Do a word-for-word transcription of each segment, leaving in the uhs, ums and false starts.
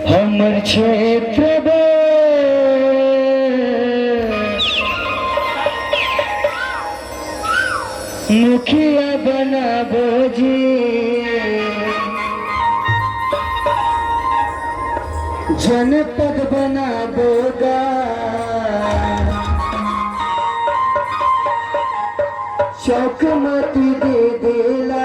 हमर क्षेत्र बर मुखिया बनाबो जी, जनपद बनाबो गा, चौकमती दे देला।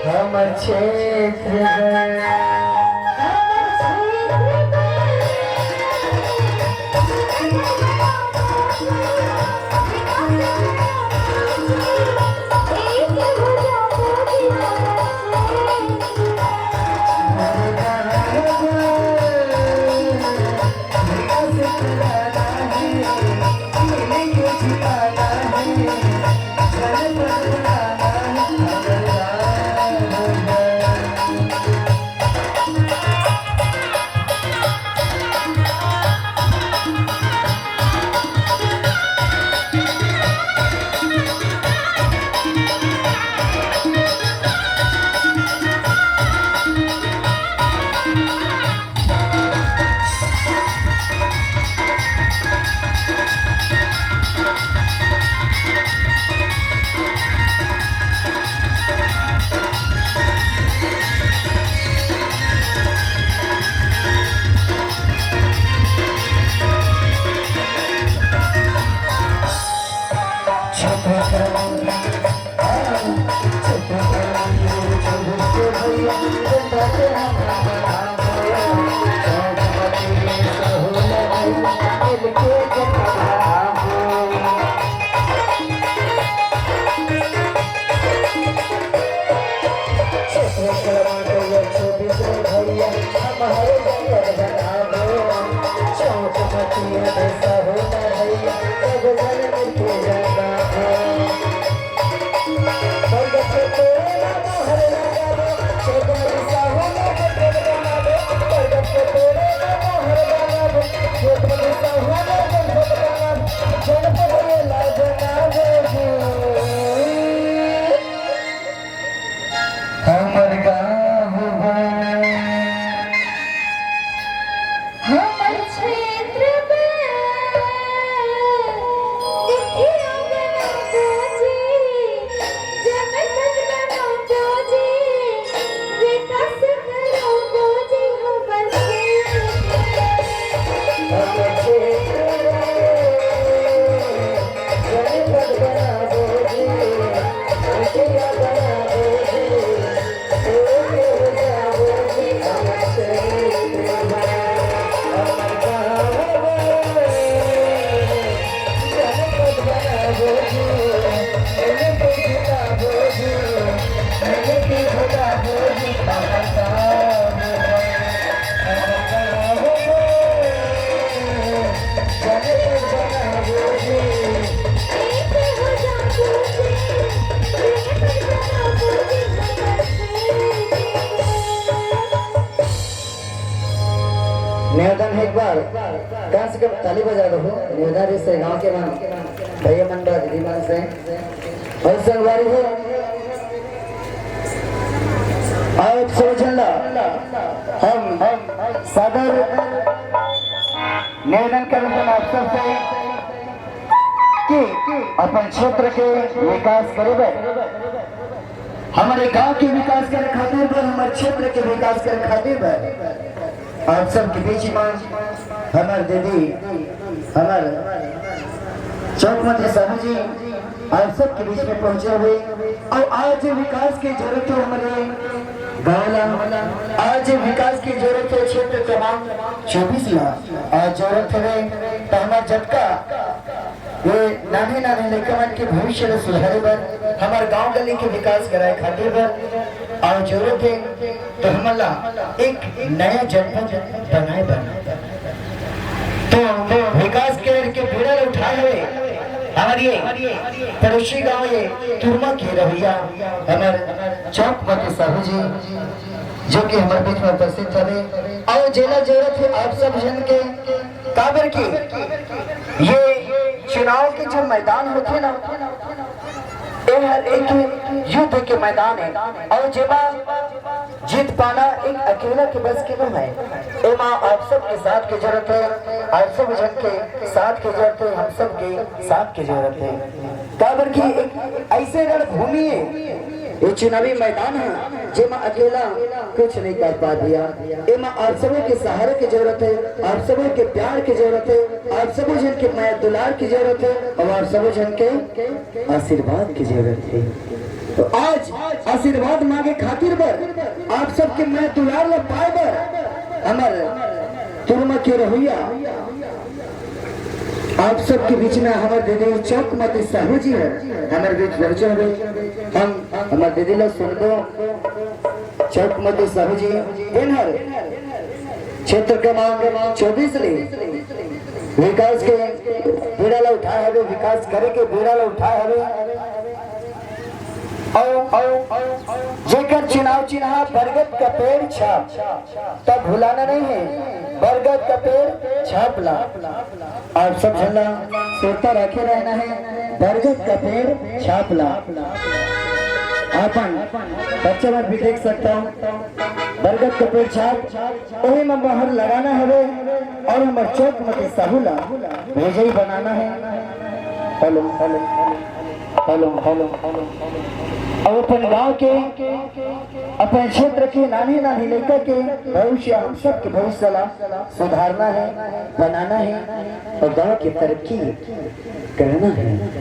हमर क्षेत्र बर। हमर गाँव बर, हमर क्षेत्र बर, मुखिया बनाबो जी, जनपद बनाबो जी, विकास कराबो जी हमर क्षेत्र। हमर क्षेत्र बर, जनपद बनाबो जी, मुखिया बनाबो जी। निवेदन है, एक बार कम से कम ताली बजा दो। निवेदन है से गांव के मन, भैया मन बा, दीदी मन से। और संगवारी हो, आप सब झन ला हम, हम सादर निवेदन करत हन आप सब से कि अपन क्षेत्र के विकास करे बर, हमर गांव के विकास करे खातिर बर, हमर क्षेत्र के विकास करे खातिर बर आप सबके बीच में हमर दीदी, हमर चौकमती साहू जी आप सबके बीच में पहुंचे हुए। और आज विकास के जरूरत है हमरे गांव ला, आज विकास के जरूरत है क्षेत्र क्रमांक चौबीस ला, आज जरूरत है। तो हमर जतका ये नान्हे नान्हे लइका मन के भविष्य ला सुधारे बर, हमर गांव गली के विकास कराए खातिर बर, और जरूरत है तो हमन ला एक नया जनपद बनाए बर। तो विकास के, के बीड़ा ला उठाए हुए हमर ये पड़ोसी गांव ये तुरमा के रहैया हमर चौकमती साहू जी, जो कि हमर बीच में उपस्थित हवे, और जेला जरूरत है आप सब झन के, काबर कि ये चुनाव के जो मैदान होथे ना, ये हर एक युद्ध के मैदान है, और जेमा जीत पाना एक अकेला के बस के नहीं है। एमा आप सबके साथ के जरूरत है, आप सब झन के साथ के जरूरत है, हम सबके साथ के जरूरत है। काबर कि एक ऐसे रणभूमि है, ये चुनावी मैदान है, जेमा अकेला कुछ नहीं कर पा भैया। एमा आप सबों के सहारे की जरूरत है, आप सबों के प्यार की जरूरत है, आप सबों झन के मया दुलार की जरूरत है, और आप सबों झन के आशीर्वाद की जरूरत है। तो आज आशीर्वाद मांगे खातिर बर, आप सबके मया दुलार ला पाए बर हमर तुरमा के रहैया आप सबके बीच में हमर दीदी चौकमती साहू जी है, हमर बीच पहुंचे हुए। हम हमर दीदी ला सुनबो। चौकमती साहू जी एनहर क्षेत्र क्रमांक चौबीस ले विकास के बीड़ा ला उठाए हवे, विकास करे के बीड़ा ला उठाए हवे। और, और जेकर चुनाव चिन्हा बरगद का पेड़ छाप, तब भुलाना नहीं है, बरगद का पेड़ छाप ला। आप सब झन ला सुरता रखे रहना है, बरगद का पेड़ छाप ला। अपन बच्चा मन भी देख सकता हूँ, बरगद का पेड़ छाप ओही में बाहर लगाना हवे, और हमर चौकमती साहू ला विजयी बनाना है। Hello, hello, hello, hello, hello. और अपन गांव के, अपन क्षेत्र के नानी नानी लइका के भविष्य, हम सब के भविष्य ला सुधारना है, बनाना है और गांव की तरक्की करना है।